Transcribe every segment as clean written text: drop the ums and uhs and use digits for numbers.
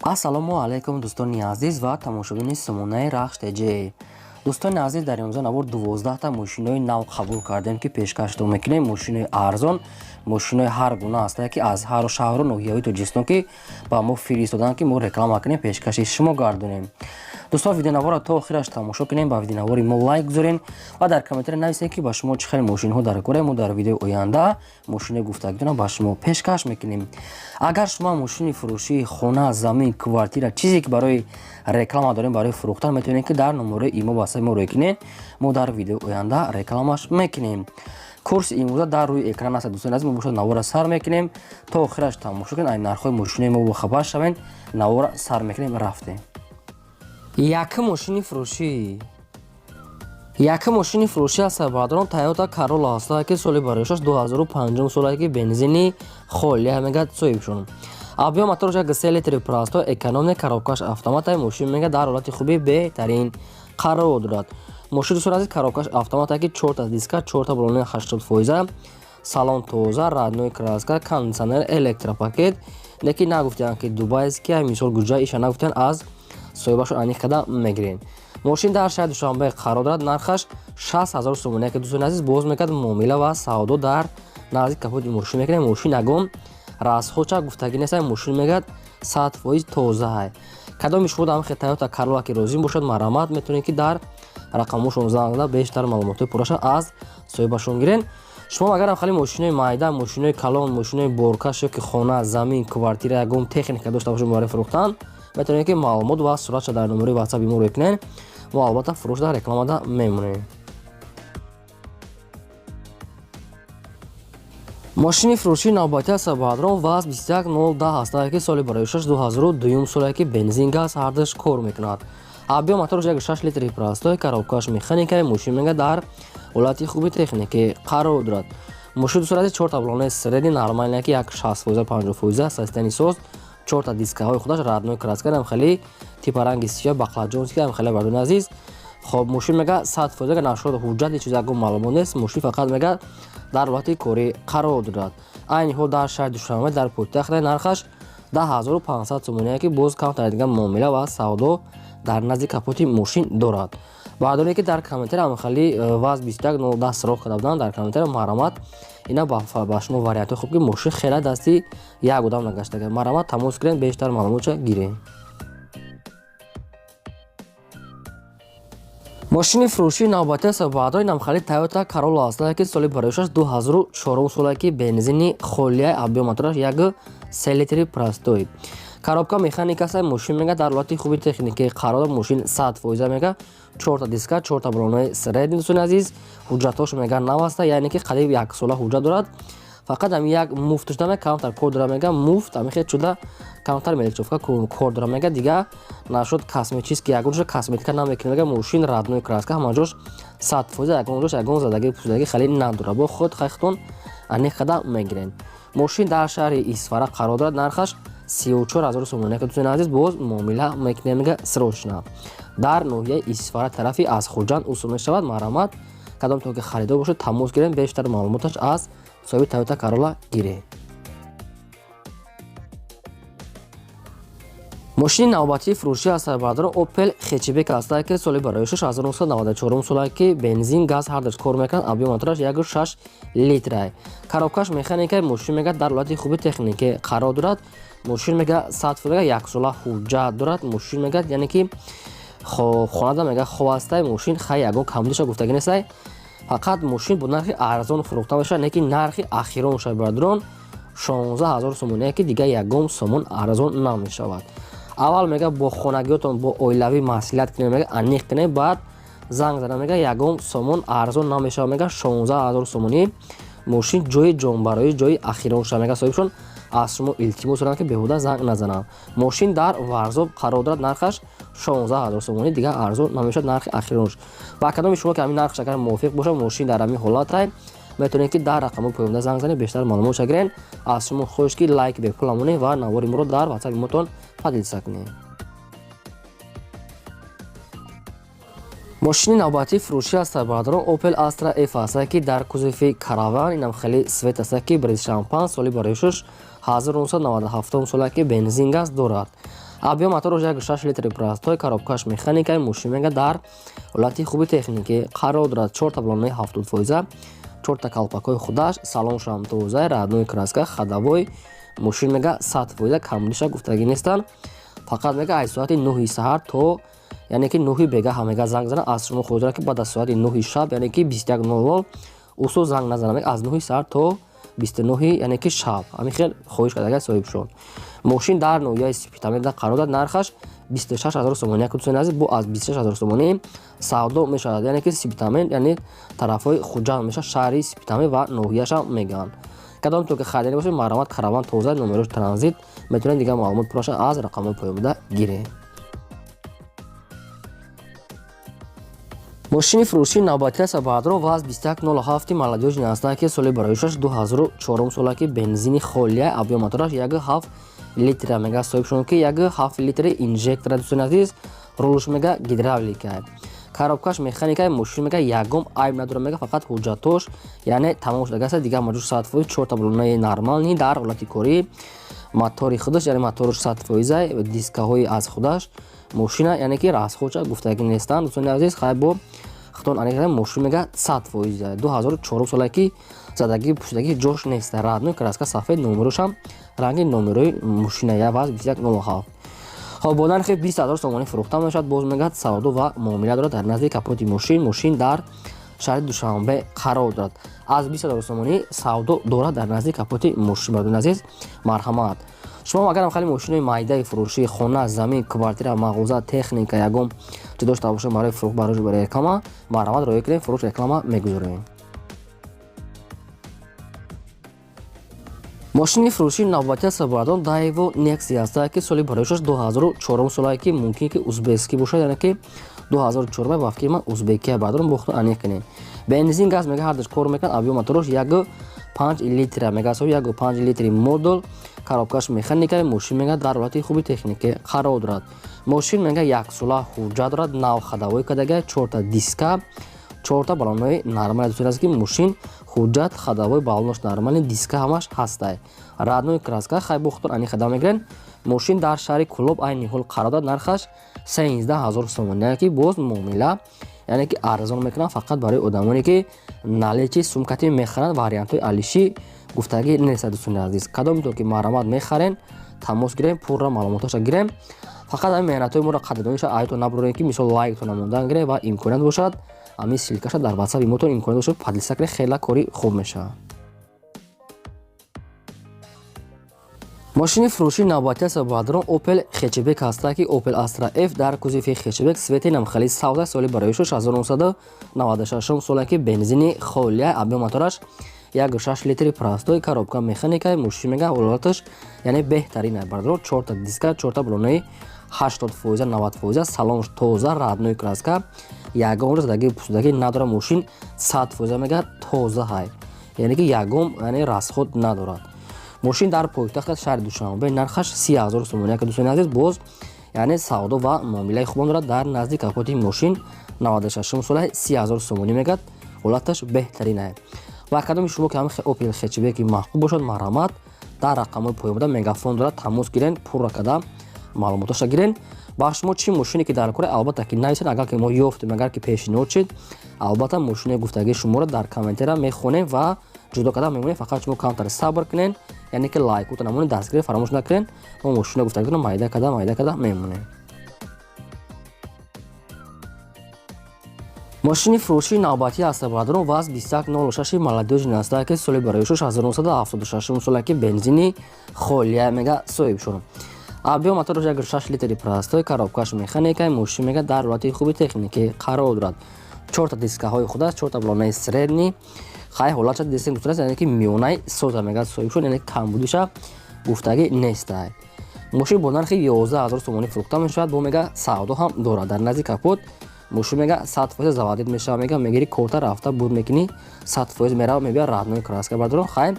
Ассалому алайкум, дӯстони азиз ва тамошобини сомонаи Рахш ТЖ. Дӯстони азиз, дар имрӯза навор 12та мошинои нав қабул кардем, ки пешкаштон мекунем. Мошинои арзон, мошинои ҳар гуна ҳастае, ки аз ҳару шаҳру ноҳияҳои Тоҷикистон, ки ба мо фиристоданд, ки мо реклама кунем, пешкаши шумо гардонем. Дӯстон, видеонаворро то охираш тамошо кунем, ба видеонавори мо лайк гузорем ва дар комментария нависем, ки ба шумо чӣ хел мошинҳо дар кора. Мо дар видеои оянда мошинои гуфтагитонро ба шумо пешкаш мекунем. Агар шумо мошини фурӯшии хона, замин, квартира, чизе ки барои реклама дорем, барои фурӯхтан, метавонед, ки дар номерои имо васаи мо рӯй кунед. Мо дар видеои оянда рекламаш мекунем. Курси имрӯза дар рӯи экран аст. Дӯстони азиз, мо бошад навора сар мекунем, то охираш тамошо кунед, ай нархҳои мошинои мо бохабар шавед. Навора сар мекунем, рафтем. Якум мошини фурӯшӣ, якум мошини фурӯшӣ аст, бародарон, Тойота Карола ҳастае, ки соли бароишаш 2005 солае, ки бензини холия мегӯяд соҳибшон. Объём мотораш 1,3 литри простой, экономный, коробкаш автомата. Мошин мега дар ҳолати хуби беҳтарин қарор дорад. Мошин, дӯстони азиз, коробкаш автомата, ки чорта диска, чорта баллони 80%, салон тоза, родной краска, кондитсионер, электропакет. Лекин нагуфтианд, ки дубайский, мисол, гуҷа иша нагуфтианд, аз соҳибашон аниқ када мегирем. Мошин дар шаҳри Душанбе қарор дорад, нархаш 60 000 сомонӣ, ки, дӯстони азиз, боз мекард муомила ва савдо дар назди капоти мошин мекунем. Мошин ягон расходча гуфтагӣ нест, мошин мегӯяд 100% тозаҳай. Кадоми шумо дар ҳамхел Тойота Карола ки розӣ бошад, марҳамат, метавонед, ки дар рақамҳошон занг зада, бештар маълумотҳои пурраша аз соҳибашон гирен. Шумо агар хали мошинои майда, мошинои калон, мошинои боркаш ё ки хона, замин, квартира, ягон техника дошта бошед барои фурӯхтан, метавонед, ки маълумот ва суратша дар номерои ватсапи мо рӯй кунед. Мо албатта фурӯш дар рекламада мемонем. Мошини фурӯшии навбатӣ аст, бародарон, ВАЗ 21010 ҳастае, ки соли бароишаш 2002 солае, ки бензин, газ ҳардаш кор мекунад. Объём мотораш 1,6 литри простой, коробкаш механикаи. Мошин мега дар ҳолати хуби техникӣ қарор дорад. Мошин, дӯстони азиз, чорта баллони средний нормальный, ки як 60%, 50% состояние соз, чорта дискаҳои худаш родной краска, ам хеле типа ранги сиёҳ, баклажанский, ам хеле, бардони азиз. Хоб, мошин мега 100% нашуд, ҳуҷҷат чиз ягон маълумот нест. Мошин фақат мега дар ҳолати корӣ қарор дорад. Айни ҳол дар шаҳри Душанбе, дар пойтахт, нархаш 10 500 сомоние, ки боз камтар дига муомила ва савдо дар назди капоти мошин дорад. Баъдоне ки дар комментария амхали ВАЗ 21010 суроғ карда буданд дар комментария, марҳамат, ина ба шумо вариантҳои хуб, ки мошин хеле дасти як одам нагаштага. Марҳамат, тамос кунед, бештар маълумотша гиред. Мошини фурӯшии навбатӣ аст, баъдои намхали Тойота Карола ҳастае, ки соли бароишаш 2004 солае, ки бензини холия, объём мотораш 1,3 литри простой, коробка механика аст. Мошин мега дар ҳолати хуби техникӣ қарор дорад. Мошин 100% мега чорта диска, чорта баллонои средний. Дӯстони азиз, ҳуҷҷатҳош мега нав аста, яъне ки қариб яксола ҳуҷҷат дорад. Фақат ами як муфт шуда камтар кор дора, мега муфт ами хел шуда, камтар мелочёвка кор дора. Мега дига нашуд, косметический ягон ҷош косметика намекунад. Мега мошин родной краска, ҳама ҷош 100%, ягон ҷош ягон задагӣ пусудагӣ хеле надорад. Бо худ хайхтон аниқ када мегиред. Мошин дар шаҳри Исфара қарор дорад, нархаш 34 000 сомонӣ, ки, дӯстони азиз, боз муомила мекунем. Мега срочно дар ноҳияи Исфара, тарафи аз Хуҷанд усул мешавад. Марҳамат, кадом то ки харидор бошед, тамос гирем, бештар маълумоташ аз соҳиби Тойота Карола гирем. Мошини навбатии фурӯшӣ аст, бародарон, Опел Хетчбек ҳастае, ки соли бароишаш 1994 солае, ки бензин, газ ҳардаш кор мекунад. Объём мотораш 1,6 литрай, коробкаш механикаи. Мошин мега дар ҳолати хуби техникӣ қарор дорад. Мошин мега 100% яксола ҳуҷҷат дорад. Мошин мега, яъне ки хонада мега хоб ҳастай. Мошин хай ягон камдиша гуфтагӣ нестай. Фақат мошин бо нархи арзон фурӯхта мешавад, не ки нархи ахирон шавад, бародарон, 16 000 сомоние, ки дига ягон сомон арзон намешавад. Аввал мега бо хонагиётон, бо оилавӣ маслиҳат кунед, мега аниқ кунед, баъд занг зада. Мега ягон сомон арзон намешавад. Мега 16 000 сомонӣ мошин ҷои ҷонбароӣ, ҷои ахирон шавад. Мега соҳибшон аз шумо илтимос доранд, ки беҳуда занг назананд. Мошин дар Варзоб қарор дорад, нархаш 16 000 сомонӣ, дигар арзон намешавад, нархи ахиронш. Ба кадоми шумо ки ҳамин нархш агар мувофиқ бошад, мошин дар ҳамин ҳолатай, метавонед, ки дар рақамҳои поёнда занг занед, бештар маълумотша гиред. Аз шумо хоҳиш, ки лайк бепул намонед ва навори моро дар ватсапи мотон поделиться кунед. Мошини навбатии фурӯшӣ аст, бародарон, Opel Astra F аст, ки дар кузови караван, инам хеле свет аст, ки брез шампан, соли бароишаш 1997 сола, ки бензин, газ дорад. Объём мотораш 1,6 литри простой, коробкаш механика, мошин мега дар ҳолати хуби техникӣ қарор дорад. 4 та баллонаи 70%, 4 та калпакҳои худаш, салоншам тоза, родной краска, ходовой мошин мега 100%, камбудиша гуфтагӣ нестанд. Фақат мега аз соати 9-и саҳар то, яъне ки, 9-и бегаҳа мега занг занад. Аз шумо хоҳиш дорад, ки баъд аз соати 9-и шаб, яъне ки 21:00, усул занг назанад. Мега аз 9-и саҳар то 29-и, яъне ки, шаб. Ҳамин хел хоҳиш кардага соҳибшон. Мошин дар ноҳияи Спитамен қарор дорад, нархаш 26 000 сомонӣ. Як дӯстони азиз, бо аз 26 000 сомонӣ савдо мешавад. Яъне ки Спитамен, яъне тарафҳои Хуҷанд мешавад, шаҳри Спитамен ва ноҳияшам мегӯянд. Кадом то ки харидани бошед, марҳамат, караван тоза, номерош транзит, метавонед дигар маълумот пурраша аз рақамҳои поёнбуда гиред. Мошини фурӯшии навбатӣ аст, баъдро ВАЗ 2107 молодёжный аста, ки соли бароишаш 2004 сола, ки бензини холия, объём мотораш 1,7 литра. Мега соҳибшон, ки 1,7 литри инжектора. Дӯстони азиз, рулш мега гидравлика, коробкаш механика. Мошин мега ягон айб надорад, мега фақат ҳуҷҷатош, яъне, тамом шудагааст, дигар маҷуш 100%, чорта баллонаи нормальный дар ҳолати корӣ, мотори худаш, яъне моторш 100%, дискаҳои аз худаш. Мошина, яъне ки, расходша гуфтагӣ нестанд. Дӯстони азиз, хай, бо худтон аниқ, мошин мега 100%, 2004 сола, ки задагӣ пӯшидагӣ ҷош нест, родной краска, сафед, номерошам ранги номерои мошина я ВАЗ 2107. Хоб, бо нархи 20 000 сомонӣ фурӯхта мешавад. Боз мегӯяд, савдо ва муомила дорад дар назди капоти мошин. Мошин дар шаҳри Душанбе қарор дорад, аз 20 000 сомонӣ савдо дорад дар назди капоти мошин. Бародарони азиз, марҳамат, шумо агарам хеле мошинои майдаи фурӯшӣ, хона, замин, квартира, мағоза, техника, ягон чи дошта бошед барои фурӯх, барои реклама, марҳамат, роя кунед, фурӯш, реклама мегузорем. Мошини фурӯшии навбатӣ аст, бародарон, Daewoo Nexia аст, ки соли бароишаш 2004 солае, ки мумкин ки узбекский бошад, яъне ки 2004 ба фикри ман узбекия. Бародарон, бо худтон аниқ кунед. Бензин, газ мега ҳардаш кор мекунад. Объём мотораш 1,5 литра мега, 1,5 литри модул, коробкаш механика. Мошин мега дар ҳолати хуби техникӣ қарор дорад. Мошин мега яксола ҳуҷҷат дорад, нав ходовой кардага, чорта диска, чорта баллонҳои нормал. Дӯстони азиз, ки мошин ҳуҷҷат, ходовой, баллонош нормальный, диска ҳамаш ҳастай, родной краска. Хай, бо худтон аниқ хада мегирен. Мошин дар шаҳри Кулоб айни ҳол қарор дорад, нархаш 13 000 сомонӣ, ки боз муомила, яъне ки арзон мекунанд фақат барои одамоне, ки наличный сумкати мехаранд. Вариантҳои алишӣ гуфтагӣ нест. Дӯстони азиз, кадомтон ки марҳамат мехарен, тамос гирем, пурра маълумоташа гирем. Фақат ҳамин меҳнатҳои моро қадрдониша аётон набурем, ки мисол лайктон намондан гирем ва имконият бошад, ҳамин ссылкаша дар ватсапи мотон имконият бошад, поделиться кунед, хела кори хуб мешавад. Мошини фурӯшии навбатӣ аст, бародарон, Opel хэтчбек ҳаста, ки Opel Astra F дар кузови хэтчбек, цвети намхали савза, соли бароишаш 1996 сола, ки бензини холия, объём мотораш 1,6 литри простой, коробка механика. Мошин мега ҳолаташ, яъне, беҳтарин, бародарон, чорта диска, чорта баллонаи 80%, 90%, салонш тоза, родной краска, ягон задаги пусудагӣ надорад. Мошин 100% мега тоза ҳай, яъне ки ягон, яъне, расход надорад. Мошин дар пойтахт шаҳри Душанбе, нархаш 30 000 сомонӣ. Яке, дӯстони азиз, боз, яъне, савдо ва муомилаи хубам дорад дар назди капоти мошин. 96 сола, 30 000 сомонӣ мегӯяд, ҳолаташ беҳтарин. Ва кадоми шумо ки ҳамин Opel хэтчбеки маҳбуб бошад, марҳамат, дар рақамҳои поён буда мегафон дорад, тамос гирен, пурра када маълумоташа гирен. Ба шумо чӣ мошине ки дар кора, албатта ки нависед. Агар ки мо ёфтем, агар ки пешниҳод шид, албатта мошинаи гуфтагии шуморо дар комментария мехонем ва ҷудо карда мемонем. Фақат шумо камтар сабр кунед, яъне ки лайкута намонед, дастгирӣ фаромӯш накунед. Мо мошина гуфтагиро майда карда, майда карда мемонем. Мошини фурӯшии навбатӣ аст, бародарон, ВАЗ 2106 молодёжный аст, ки соли бароишаш 1976 сола, ки бензини холия мега соҳиб шуд. Объём мотораш 1,6 литри простой, коробкаш механика. Мошин мега дар ҳолати хуби техникӣ қарор дорад, чорта дискаҳои худаш, чорта баллонаи средний. Хай, ҳолатша дидесем, гуфтааст, яъне ки миёнаи соза мега соҳиб шуд, яъне камбудиша гуфтагӣ нестай. Мошин бо нархи 11 000 сомонӣ фурӯхта мешавад. Бо мега савдо ҳам дорад дар назди капот. Мошин мега 100% заводить мешавад, мега мегири, корта рафта буд мекунӣ, 100% мерава, мебия, родной краска. Бардорон, хай,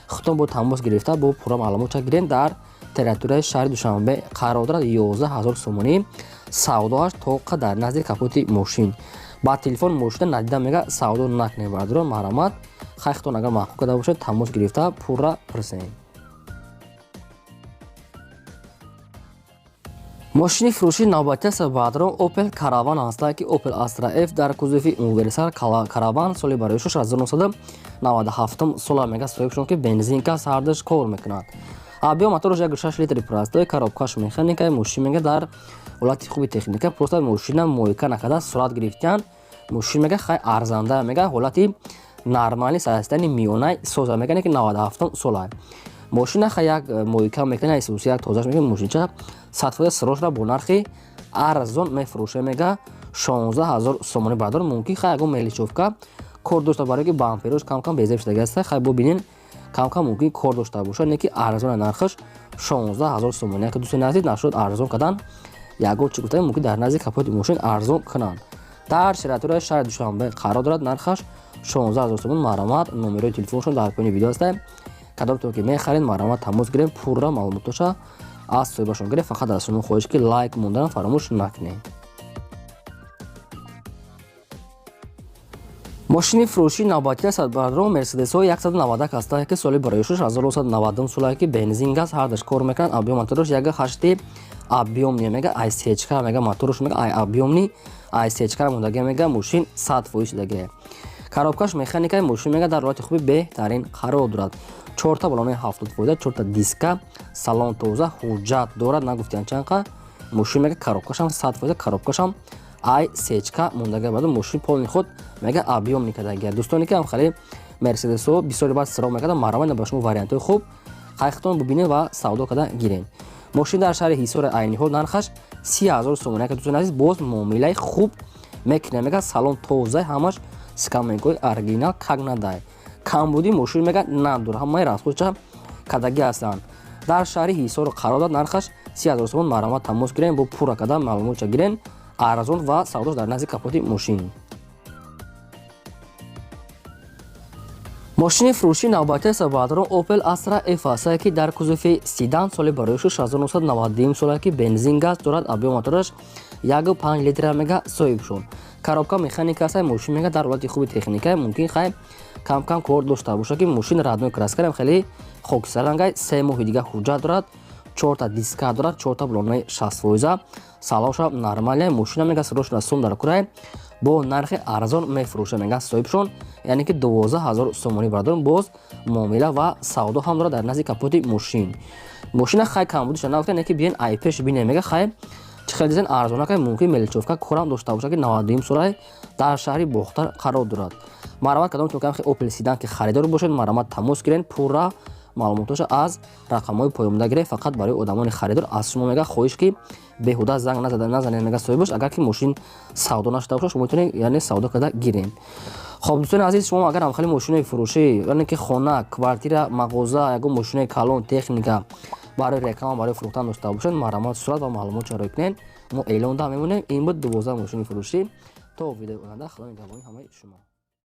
худтон бо тамос гирифта, бо пурра маълумотша гирен. Дар территорияи шаҳри Душанбе қарор дорад, 11 000 сомонӣ савдоаш, тоқа дар назди капоти мошин. Ба телефон мошина надида мега савдо накунед, бардорон, марҳамат. Хай, худтон агар маъқул карда бошед, тамос гирифта пурра пурсем. Мошини фурӯшии навбатӣ аст баъдрон Opel Caravan ҳаста, ки Opel Astra F дар кузови универсал Caravan соли барои 1997 сола мега соҳибшон, ки бензинка ҳардаш кор мекунад. Объём мотораш 1,6 литри простой, коробкаш механика. Мошин мега дар ҳолати хуби техника, просто мошина мойка накарда сурат гирифтиян. Мошин мега хай арзанда, мега ҳолати нормали состояни миёнаи соза, мега ки 97 сола мошина хай як мойка мекунад, исуси як тозаш мекунад. Мошинча 100% сирошра бо нархи арзон мефурӯша, мега 16 000 сомонӣ. Бардор, мумкин хай ягон мелочёвка кор дошта, барои ки бамперош кам-кам безеб шудаги аст. Хай бубинен, кам-кам мумкин кор дошта бошад, не ки арзона, нархаш 16 000 сомонӣ. Яке дӯстони азиз, нашуд арзон кардан, ягон чӣ гуфта, мумкин дар назди капоти мошин арзон кунанд. Дар шароитҳои шаҳри Душанбе қарор дорад, нархаш 16 000 сомон. Марҳамат, номерои телефоншон дар поёни видео аст. Кадомтон ки мехаред, марҳамат, тамос гирем, пурра маълумотоша аз соҳибашон гирем. Фақат аз шумо хоҳиш, ки лайк мондан фаромӯш накунед. Мошини фурӯшии навбатӣ аст бардро Мерседесҳои 191 ҳастанд, ки соли барои 1990 сола, ки бензин газ ҳардаш кор мекунанд. Объём мотораш 1,8 объёмный, мега ай сечка, мега мотораш мега ай объёмный, ай сечка мондаги, мега мошин 100% шудаги. Коробкаш механикаи. Мошин мега дар ҳолати хуби беҳтарин қарор дорад, чорта балонаи 70%, чорта диска, салон тоза, ҳуҷҷат дорад, нагуфтиян чанқа. Мошин мега коробкашам 100%, коробкашам ай сечка мондаги. Баъд мошин полный худ мега объёмный кардагия. Дӯстоне ки ҳам хеле мерседесҳо бисёри баъд сироғ мекардам, марҳамат, ба шумо вариантҳои хуб, хайхтон бубинед ва савдо карда гирем. Мошин дар шаҳри Ҳисор, айни ҳол нархаш 30 000 сомонӣ. Яке дӯстони азиз, боз муомилаи хуб мекунем. Мега салон тоза, ҳамаш скамейкои оригинал, как надай, камбуди мошин мега надор, ҳамаи расходча кардагӣ ҳастанд. Дар шаҳри Ҳисор қарор дорад, нархаш 30 000 сомон. Марҳамат, тамос гирем, бо пурра карда маълумотча гирем, арзон ва савдош дар назди капоти мошин. Мошини фурӯшии навбатӣ аст баъдрон Opel Astra F аст, ки дар кузови седан соли барои 1992 сола, ки бензин газ дорад, объём мотораш 1,5 литра, мега соҳиб шуд. Коробка механика аст. Мошин мега дар ҳолати хуби техника, мумкин хай кам-кам кор дошта бошад, ки мошин родной краскарам хеле хокистарангай, 3 моҳи дига ҳуҷҷат дорад, чорта диска дорад, чорта балонаи 60%, салоша нормалия. Мошина мега сирошна сум дар курай, бо нархи арзон мефурӯшад, мега соҳибшон, яъне ки 12 000 сомонӣ. Бардорм, боз муомила ва савдо ҳам дорад дар назди капоти мошин. Мошина хай камбудиша нагуфта, не ки биен ай пеш бинем. Мега хай чӣ хел дизен арзона кай, мумкин мелочёвка корам дошта бошад, ки 92 солай дар шаҳри Бохтар қарор дорад. Марҳамат, кадом тон Opel седан ки харидор бошед, марҳамат, тамос гирен, пурра маълумотоша аз рақамҳои поёнда гиред. Фақат барои одамони харидор аз шумо мега хоҳиш, ки беҳуда занг назада назанед. Мега соҳиб бош, агар ки мошин савдо нашуда бошад, шумо метавонед, яъне савдо карда гирем. Хоб, дӯстони азиз, шумо агар ҳам хеле мошинои фурӯшӣ, яъне ки хона, квартира, мағоза, ягон мошинои калон, техника барои реклама, барои фурӯхтан дошта бошед, марҳамат, сурат ва маълумот чаро кунед, мо эълон да мемонем. Ин буд 12 мошини фурӯшӣ. То видеои оянда, худо нигаҳбони ҳамаи шумо.